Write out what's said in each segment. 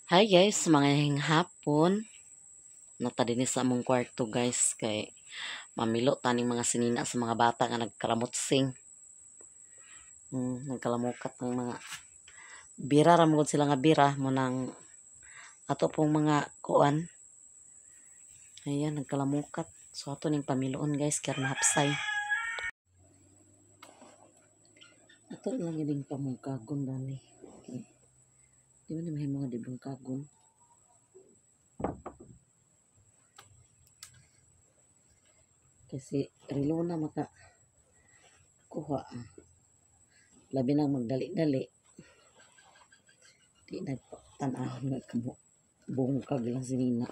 Hi guys, mga hapon. Nata dinhi sa among kwarto guys kay mamilo taning mga sinina sa mga bata nga nagkaramutsing. Nagkalamukat ng mga bira ra man sila nga bira mo nang ato pong mga kuan. Ayan, nagkalamukat. So ato ning pamiloon guys kay mahapsay. Ato lang gining pamungkagon dani. Okay. Di man ni mahimo nga di bungkagon. Kasi rilo na maka kuha. Labi nang magdali-dali. Di nagtan-ahon nga kamo bungkag lang si Nina.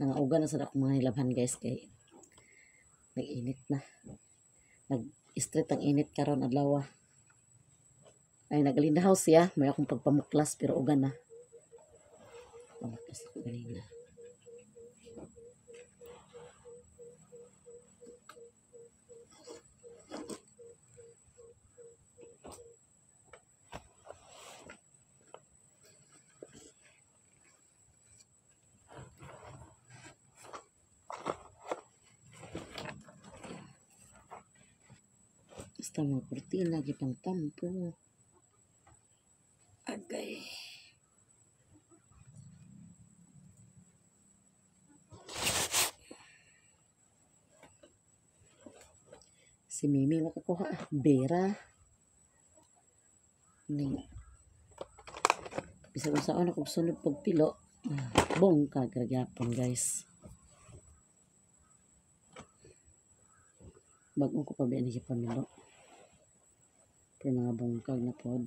Nangauga na sa akong mga nilabhan guys kay nag-init na. Nag-street ang init karon adlaw. Ay nagalinda house siya, may akong pagpamuklas pero uga na. Pamuklas ako ganina. Basta mga kurtina, gipang tampo. Agay. Si Mimi makakuha. Bera. Ning. Bisag unsaon ako sunod pagpilo. Bongka gyapon guys. Bag-o ko pa biya ni pamilo. Pero nga bungkag na pod.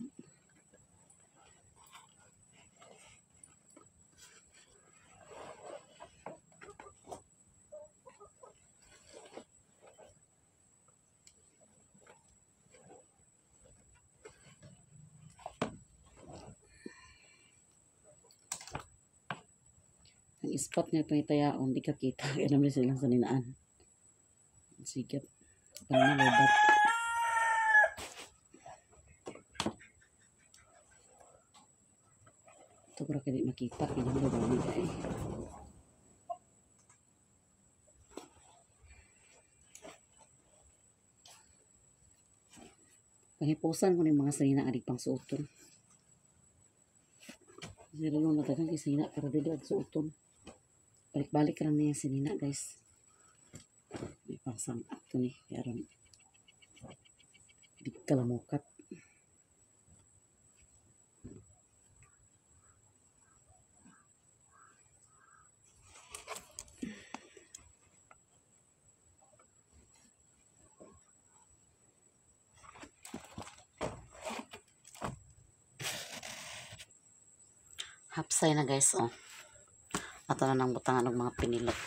Ang spot nga pangitayaon, di ka kita. Kaya naman silang saninaan. Sige. Panalobat. Ito pero kaya di makita. Kaya naman dami ka eh. Pangipusan ko ng mga sanina adig pang suoton. Sila lang natagang kay sanina pero dili ang suoton. Balik-balik ra niya sinina guys. May pang ato ni karon. Di kalamukat. Hapsay na guys oh. Ato na nang butangan og mga pinilot.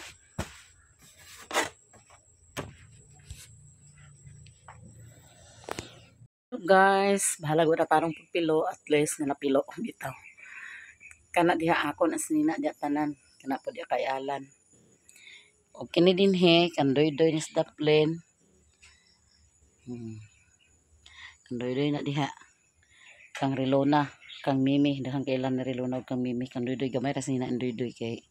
Guys, bahala gud na tarong pagpilo, at least nga napilo bitaw. Kana diha ako na sinina diha tanan, kana po diha kay Alan. Og kini dinhi kandoy-doy ni sa daplin. Kandoy-doy na diha. Kang Rilona, kang Mimi, daghang kailan ni Rilona ug kang Mimi, kang Doydoy gamay ra sinina ang Doydoy kay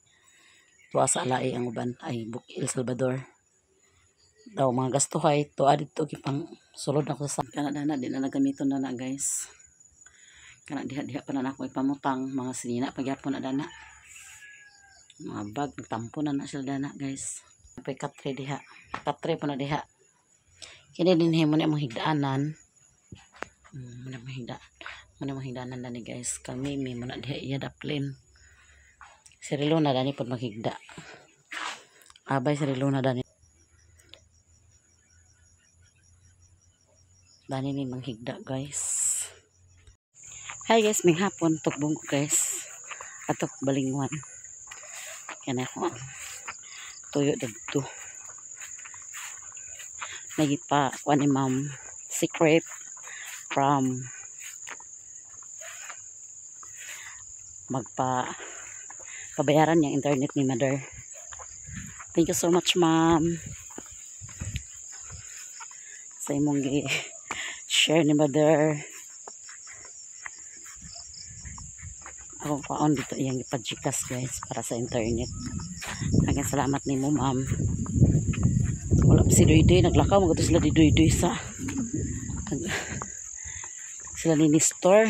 tuwa sa alae ang uban ay Buk El Salvador. Daw mga gasto hay tuwa didto gipang sulod ako sa kana dana di na nagamiton na na guys. Kana diha diha pa na nako ipamutang mga sinina pagyapon na dana. Mga bag nagtampo na na sila dana guys. Pay katre diha. Katre po na diha. Kini dinhi mo ni among higdaanan. Mo na among higda. Mo na among higdaanan dani guys. Kang Mimi mo na diha iya daplin. Si Rilona dani pod maghigda. Abay si Rilona dani. Dani ni manghigda guys. Hi guys, may hapon tukbong ko guys. Atok balingwan. Kaya ako tuyo dagto. Nagipa kuan ni ma'am secret from magpa pabayaran niyang internet ni mother. Thank you so much ma'am sa imong gi share ni mother. Akong kwaon dito iyang ipa-Gcash guys para sa internet. Daghang salamat nimo, ma'am. Wala pa si Duyduy, naglakaw magto sila di Duyduy sa sila ni Nestor.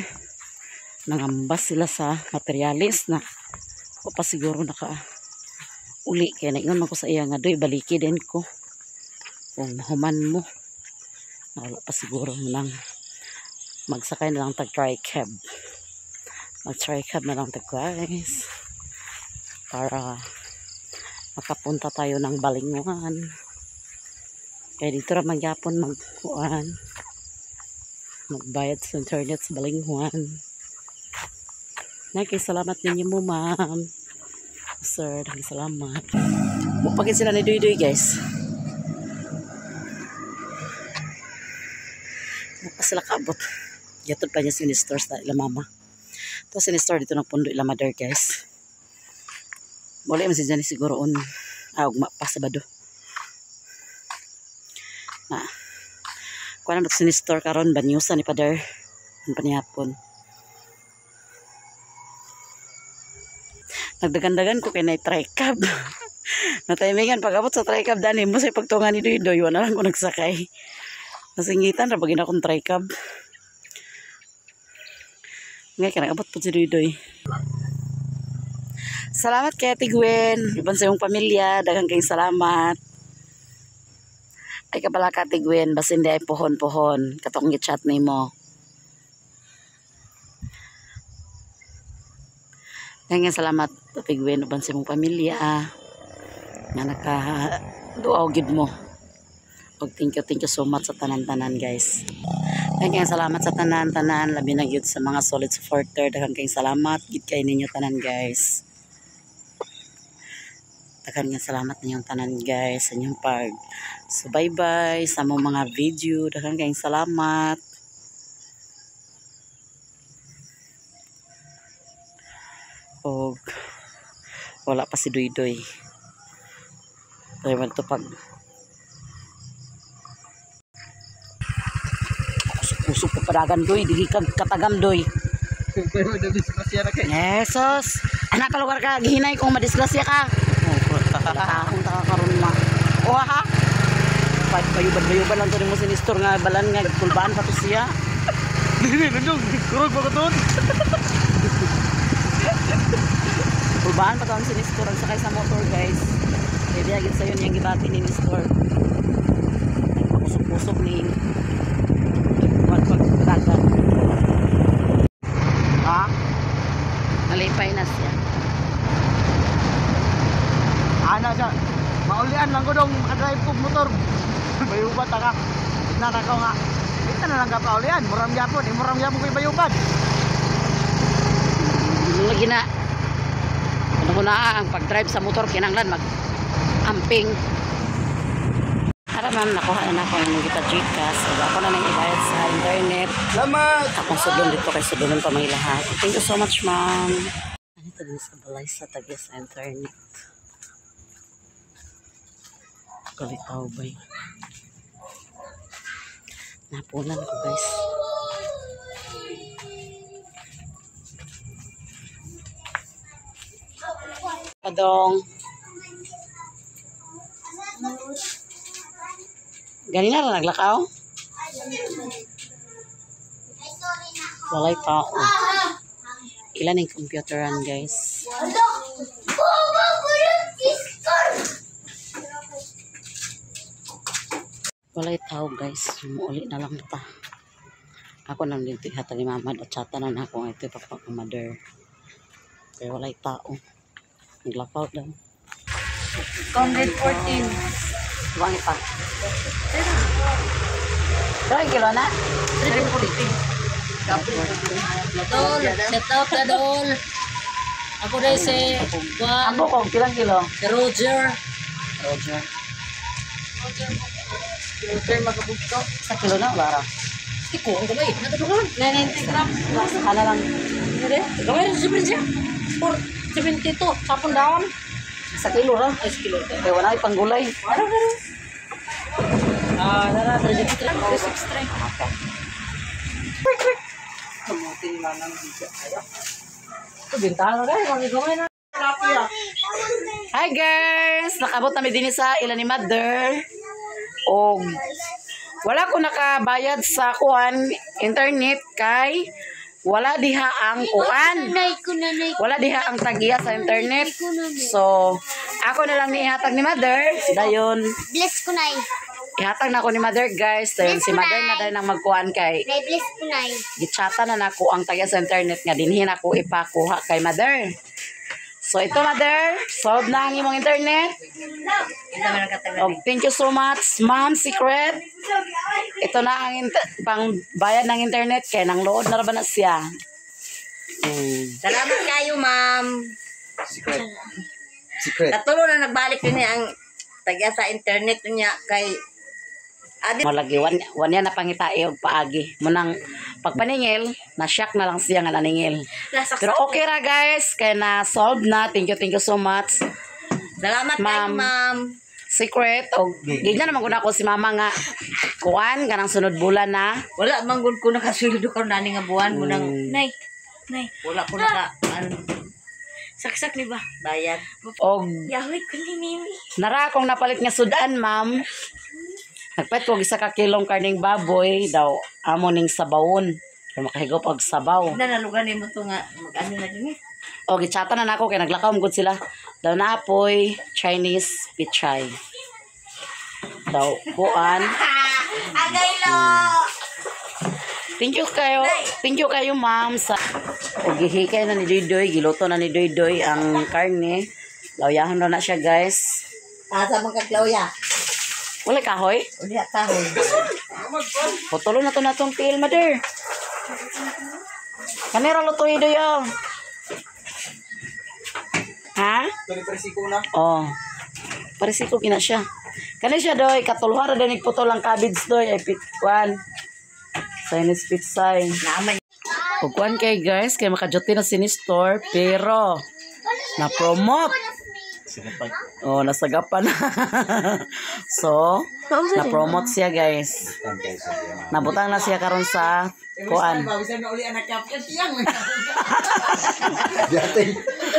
Nangambas sila sa materialis na o pa siguro naka uli kaya naingon man ko sa iya nga, "Doy, baliki din ko kung human mo." Na wala pa siguro, nang magsakay na lang tag tricab, mag tricab na lang tag guys para makapunta tayo ng Balingoan kaya dito ra magyapon magkuan, magbayad sa internet sa Balingoan. Naki salamat ninyo mo, ma'am, sir, daghang salamat. Mupagin sila ni Duy Duy guys. Mupa sila kaabot. Gatod pa niya si Nestor sa ila mama. To si Nestor dito nagpundo ila mother guys. Wala man si Janice siguro on ugma pa, Sabado. Na. Kuha na ba si Nestor karon, banyusa ni Father. Ang panihapon. Nagdagandagan ko kay na tricab. Nataymingan pag abot sa tricab dani mo sa pagtungan ni Doy Doy, wala lang ko nagsakay. Nasingitan ra bagin akong tricab. Ngay ka nag-abot po si Doy Doy. Salamat kay Ate Gwen. Iban sa iyong pamilya. Daghang kayong salamat. Ay kabala ka, Ate Gwen. Basin di ay pohon-pohon. Katong gi-chat nimo. Daghang salamat, Ate Gwen. Uban sa imong pamilya. Nga naka-duaw gid mo. Og thank you so much sa tanan-tanan guys. Daghang salamat sa tanan-tanan, labi na gyud sa mga solid supporter. Daghang kayong salamat gid kay ninyo tanan guys. Daghang nga salamat ninyong tanan guys sa inyong pag subaybay sa among mga video. Daghang kayong salamat. Og wala pa si Duy Duy. Tayo man to pag kusog pa padagan doy, dili ka katagam doy. Jesus, anak ka lugar ka gihinay kung madisgrasya ka. Akong taka karon ma. Oha ha. Bayuban-bayuban lang to nimo si Nestor nga balan nga kulbaan pa to siya. Dili nandong kurog pa ko ton. Kulbaan pa to ang si Nestor ang sakay sa motor guys. Kaya diya sayo niyang gibati ni Nestor. Nagpakusok-kusok ni pagdagan. Ha? Nalipay na siya. Ana siya. Maulian lang ko dong makadrive ko motor. Bayubat ta ka. Nata ko nga. Kita na lang ka paulian. Murang gyapon, eh, murang gyapon ko'y bayubat. Lagi na. Ano ko na ang pag-drive sa motor kinanglan mag amping. Ara ma'am, nakuha na ako ng kita Gcash. So, ako na nang ibayad sa internet. Salamat. Akong sudlon dito kay sudlon pa may lahat. Thank you so much, ma'am. Ito din sa balay sa taga sa internet. Kalitaw ba yun? Napunan ko guys. Padong. Ganina ra naglakaw? Walay tao. Ilan yung computeran guys? Walay tao guys. Muuli na lang ta. Ako nang dito ihatag ni mama at chata na na ako ito ipapaka-mother. Kaya walay tao. Naglakaw daw. 114. Tuwang pa. Kaya kilo na? 340. Dol, shout out na dol. Ako dahil si Juan, Ang bukog, kilang kilo? si Roger. Roger. Roger makabugto. Sa kilo na, wala ra. Iko, ang gamay. Natulungan. 990 grams. Hala lang. Hindi. Gamay rin siya. 472. Sapon down. Sa kilo ra. Ay, kilo. Kaya wala ay panggulay. Ano ba rin? Ah, nara, 363. 363. Okay. Kamutin manang ayo. Bintana kayo, kami gamay na. Hi guys! Nakabot nami din sa ila ni Mother. Og wala ko nakabayad sa kuan internet kay wala diha ang kuan. Wala diha ang tagiya sa internet. So, ako na lang ni ihatag ni Mother. Dayon, Bless ko na. Ihatag na ako ni Mother, guys. Dayon si Mother na dayon ang magkuan kay Nay, bless ko na. gitsata na nako ang tagiya sa internet nga dinhi nako ipakuha kay Mother. So ito, Mother, solve na ang imong internet. Oh, thank you so much, Ma'am Secret. Ito na ang pang bayad ng internet kay nang load na ra ba na siya. Salamat kayo, ma'am. Secret. Secret. Katulo na nagbalik din niya ang tagya sa internet niya kay Adi. Malagi wan wan yan na pangitae og paagi. Munang pagpaningil, na shock na lang siya nga naningil. Pero okay ra guys, kay na solve na. Thank you so much. Salamat kayo, Ma'am. ma'am. Secret og gigna naman gud ako si mama nga kuan kanang sunod bulan na. Wala man gud ko nakasweldo karon nani nga buwan mo nang Nay, nay. Wala ko naka ano, Saksak ni ba? Bayad. Og Yahoy ko ni Mimi. nara akong napalit nga sudan, ma'am. Nagpalit ko og isa ka kilong karning baboy daw amo ning sabawon. Kay makahigop og sabaw. Na nalugan nimo to nga mag-ano na din eh. O gitsata na nako kay naglakaw gud sila. Daw napoy Chinese pichay. Daw kuan. Agaylo. Thank you kayo. Thank you kayo, ma'am, sa og gihikay na ni Doydoy, giluto na ni Doydoy ang karne. Lawyahan ra na siya, guys. Asa man ka, Claudia? Wala kahoy? Unya kahoy. Putulo na to natong tiil, mother. Kanira luto Doy oh. Ha? Sorry, presiko na. Oh. Paresiko kina siya. Kani siya doy, katulhara din putol ang cabbage doy ay pitwan. Chinese pitsay. Naaman. Ug kuan kay guys, kay makajote na si Nestor, pero na-promote. Oh, nasagapan na. So, na-promote siya, guys. Nabutang na siya karon sa kuan. Bisan na uli anak kap siyang.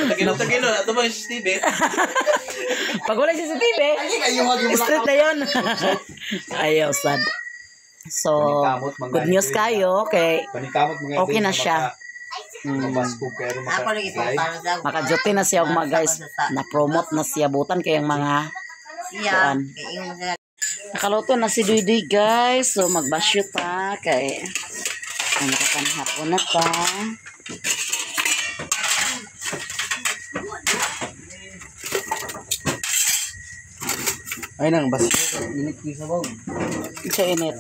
Tagino, tagino. Ato ba yung CCTV? Pag wala CCTV, Kayo wag yung street na yun. Ayaw, sad. So, good news kayo kay Panikamot mga okay na siya. Mabaskog pero Ako lang ipang sa Makajote na siya ugma, guys. Na-promote na siya butan kayang mga siya. Kuan. Kay imong mga Nakaluto na si Duy guys. So magbasyo ta kay ay nakapanghapon na ta. Ay nang basyo init ni sabaw. Sa init.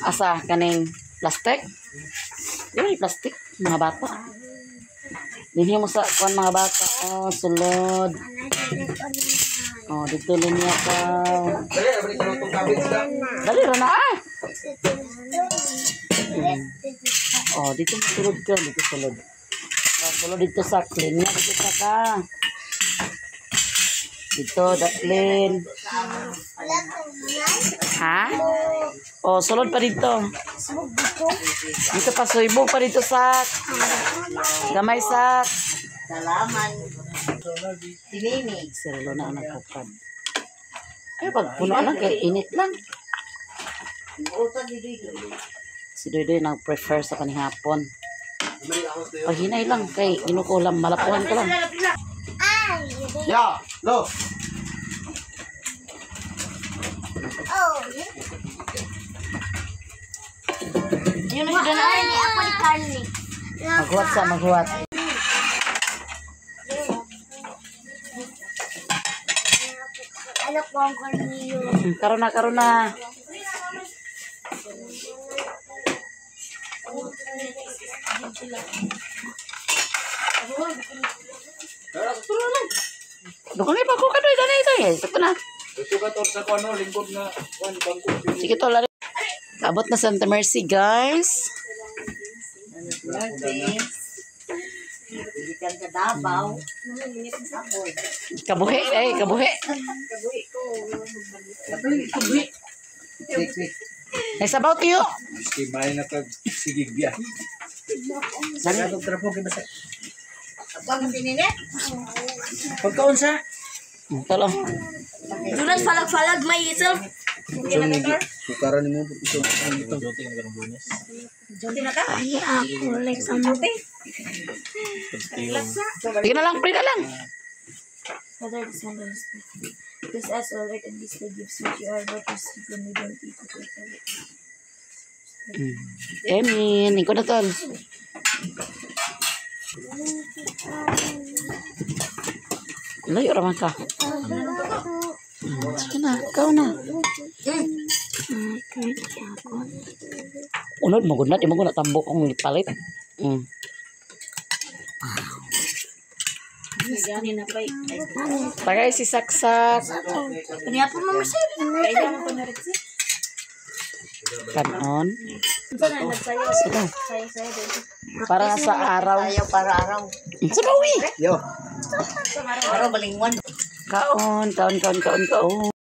Asa kaning plastic? Di ba yung plastic mga bata? Dinhi mo sa kuan mga bata. Oh, sulod. Oh, dito linya ka. Dali, abri ka lutong cabbage ka. Dali ra na ah. Oh, dito mo sulod ka, dito sulod. Oh, sulod dito sa clean niya, dito sa ka. Dito, da clean. Ha? Oh, sulod pa dito. Dito pa suybog pa dito sak. Gamay sak. Salaman. Si Mimi. Sirlo na ang nagpupad. Ay, pag puno lang kay init lang. Utod ni Duy. Si Doy nag-prefer sa kanihapon. Paghinay lang kay ginukulam malapuhan ko lang. Ya, lo. Oh. Yun na siya. Carly, ako ni Carly. Maghuwat sa maghuwat. Ano ko ang Carly yun? Karon na, karon na. Doon kami pa ko kadoy dani ito eh. Sakto na. Ito ka to sa kuno lingkod nga kuan bangko. Sige to lari. Abot na Santa Mercy, guys. Mercy. Gikan sa Davao. Kabuhi, eh, kabuhi. Quick, quick. Ay, sabaw tiyo. Miski may na tag sige biya. Dali. Ako ang sinine. Pagkaon sa? Talo. Do not falag-falag myself. Bukaran nimo ito. Ay, ako like sa mo. Sige na lang, pre na lang. Father, the Son, and the Spirit. This as all right and this the gifts which you are about to receive from me, don't eat it with Emin, ikaw na tol. Layo raman ka. Sige na, ikaw na. Unod mo gud na, di mo gud na tambok ang palit. Tagay si Saksak. Kanya po mo sir. Kanon. Sige. Para sa araw. Ayaw para araw. Sa bawi. Yo. Araw balingwan. Kaon, kaon, kaon, kaon, kaon.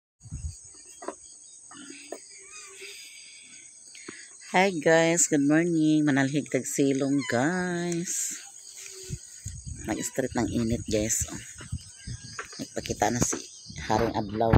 Hi guys, good morning. Manalhig tagsilong guys. Nag-street ng init guys. Oh. Nagpakita na si Haring Adlaw.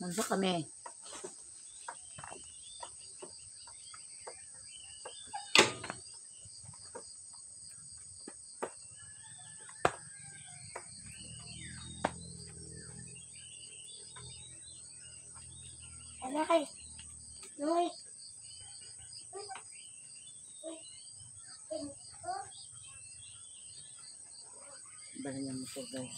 Munso kami. Alay. Noy. Bala niya motor guys.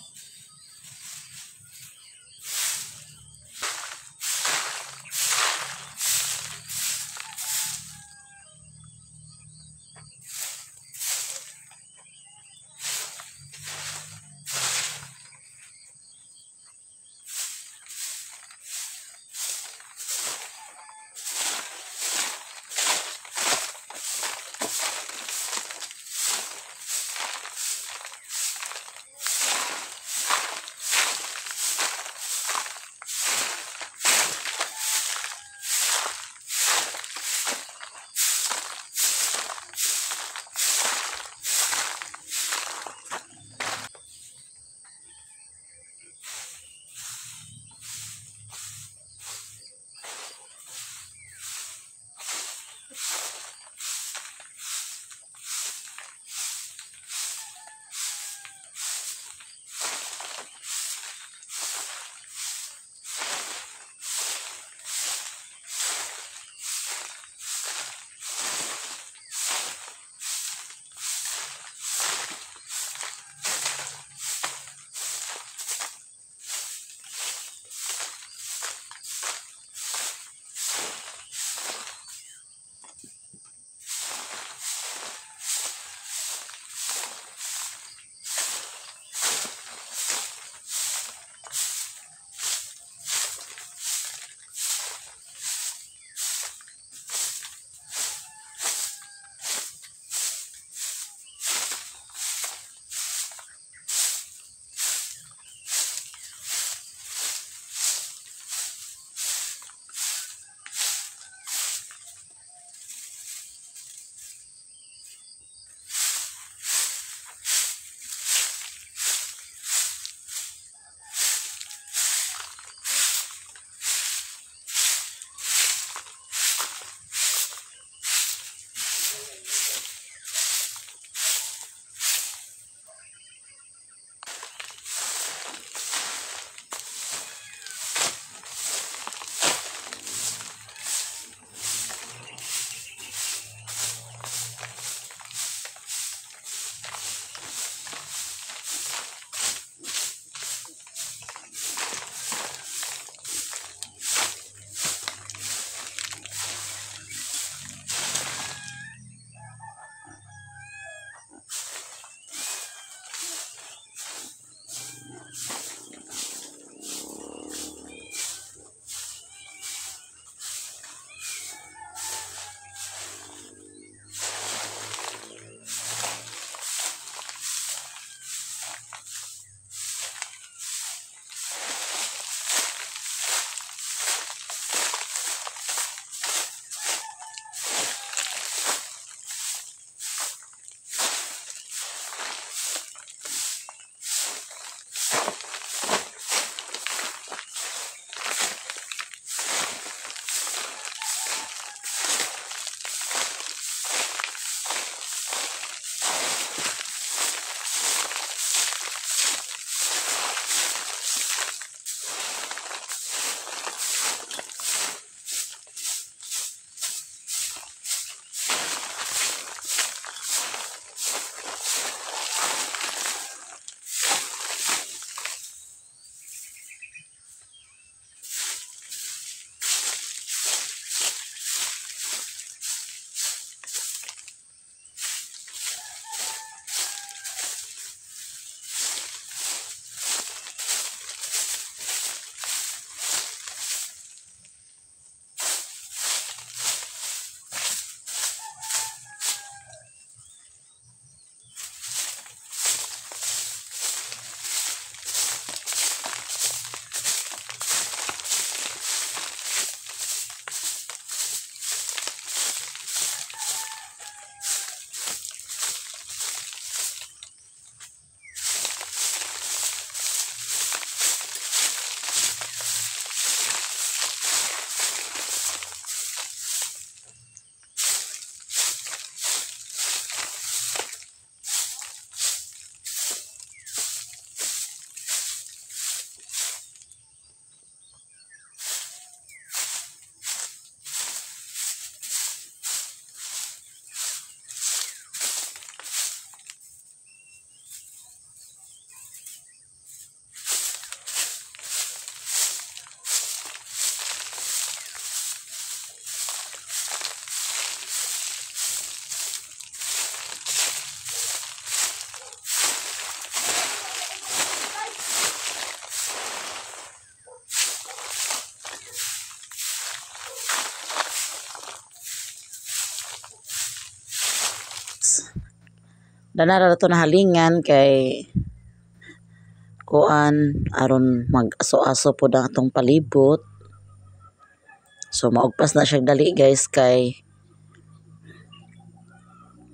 Danara na to nahalingan kay kuan aron mag-aso-aso pod ang atong palibot. So maugpas na siya dali guys kay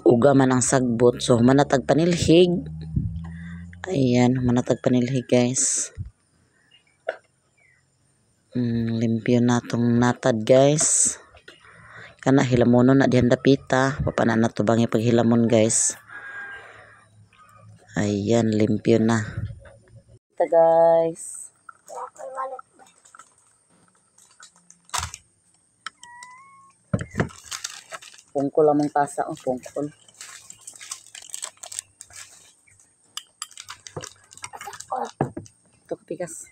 uga man ang sagbot. So humanatag panilhig. Ayan, humanatag panilhig guys. Limpyo na tong natad guys. Kana hilamonon na dihan dapita. Papa na nato bangi paghilamon guys. Ayan, limpyo na. Ito guys. Pungkol among tasa, oh, pungkol. Ito kapikas.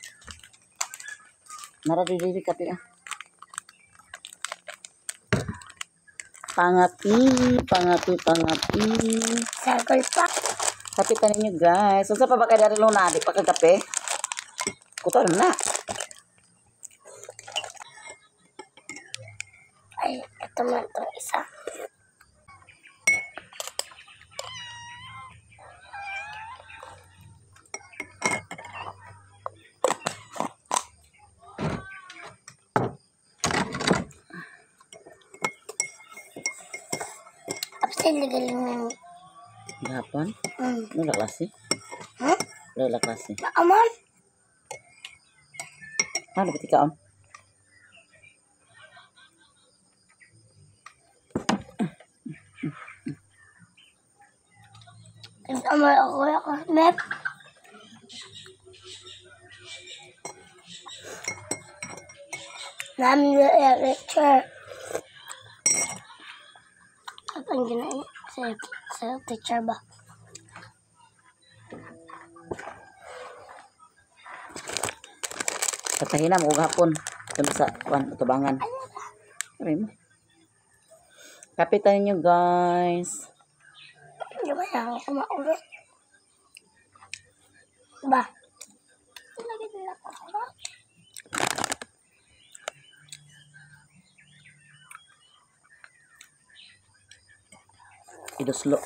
Nara dili kape ah. Pangapi, pangapi, pangapi. Circle pa. Kape ta ninyo guys. Unsa pa ba kay dari Luna? Di pa kagape? Kuto na. Ay, ito man itong isa. Absent na galing ng... Gahapon? Mm. Wala klase? Huh? Wala klase. Amon? Ano ba ikaon? Amon ako ako. Mep. Namin na lecture. At ang ginawa sa teacher ba? Katahina mo gahapon. Kuno sa kuan tubangan. Aray mo. Kape ta ninyo guys. Hindi ba na ako maulot? Ba? Lagi nila ako. Idoslo.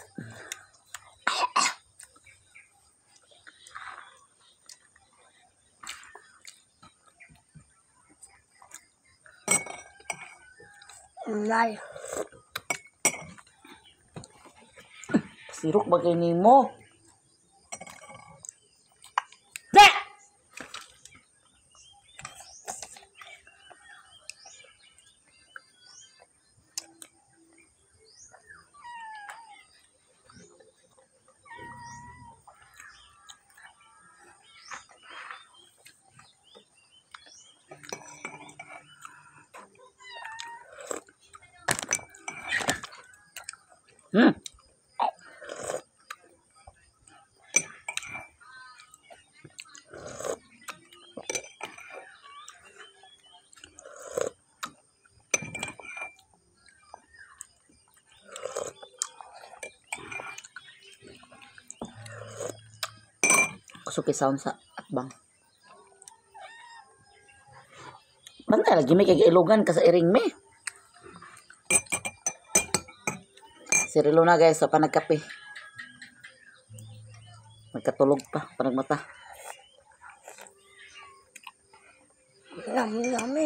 Nay. Sirok ba kay nimo? Da! Kusog kay sound sa atbang. Bantay lagi may kay ilugan ka sa iring me. Si Rilo na guys, sa panagkape. Nagkatulog pa, panagmata. Nami, nami.